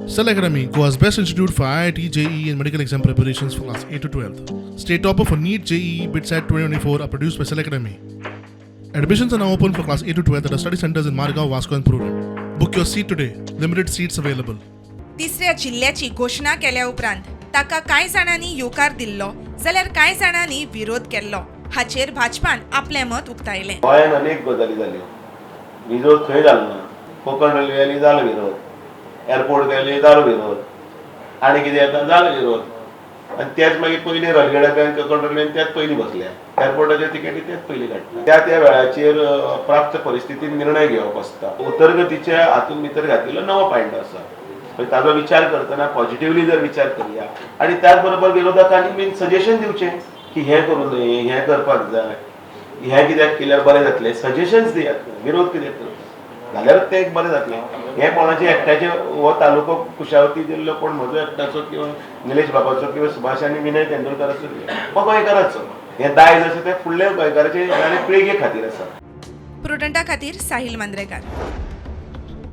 Cell Academy, Goa's best institute for IIT, JEE, and medical exam preparations for class 8 to 12. State topper for NEET, JEE, BITSAT 2024 are produced by Cell Academy. Admissions are now open for class 8 to 12 at our study centers in Margao, Vasco, and Prudent. Book your seat today. Limited seats available. तिसऱ्या जिल्ल्याची घोशणा केल्या उपरांत ताका कांय जाणांनी येवकार दिल्लो जाल्यार कांय जाणांनी विरोध केल्लो. हाचेर भाजपान आपलें मत उक्तायलें. गोंयांत अनेक गजाली जाल्यो. विरोध खंय जालो ना? कोंकण रेल्वे जालो विरोध, एअरपोर्ट गेले जालो विरोध, आनी कितें येता जालो विरोध. आनी तेच मागीर पयलीं रलगेडा बँक, कोंकण रेल्वेन तेच पयलीं बसल्या, एअरपोर्टाच्यो तिकेटी तेच पयलीं काडटा. त्या त्या वेळाचेर प्राप्त परिस्थितीन निर्णय घेवप आसता. उदरगतीच्या हातूंत भितर घातिल्लो नवो पांयडो आसा. मागीर ताजो विचार करतना पॉझिटिवली जर विचार करया आनी त्याच बरोबर विरोधकांनी बीन सजेशन दिवचें की हें करूं नये, हें करपाक जाय, हें कित्याक केल्यार बरें जातलें. सजेशन्स दियात, विरोध कित्याक करता? जाल्यारूच तें एक बरें जातलें. हें कोणाचें एकट्याचें, हो तालुको कुशावती जिल्लो कोण म्हजो एकट्याचो किंवा निलेश बाबाचो किंवा सुभाष आनी विनय तेंडुलकाराचो न्ही, हो गोंयकाराचो. हें दायज आसा, तें फुडल्या गोंयकाराचे येणारे पिळगे खातीर आसा. प्रुडंटा खातीर साहिल मांद्रेकार.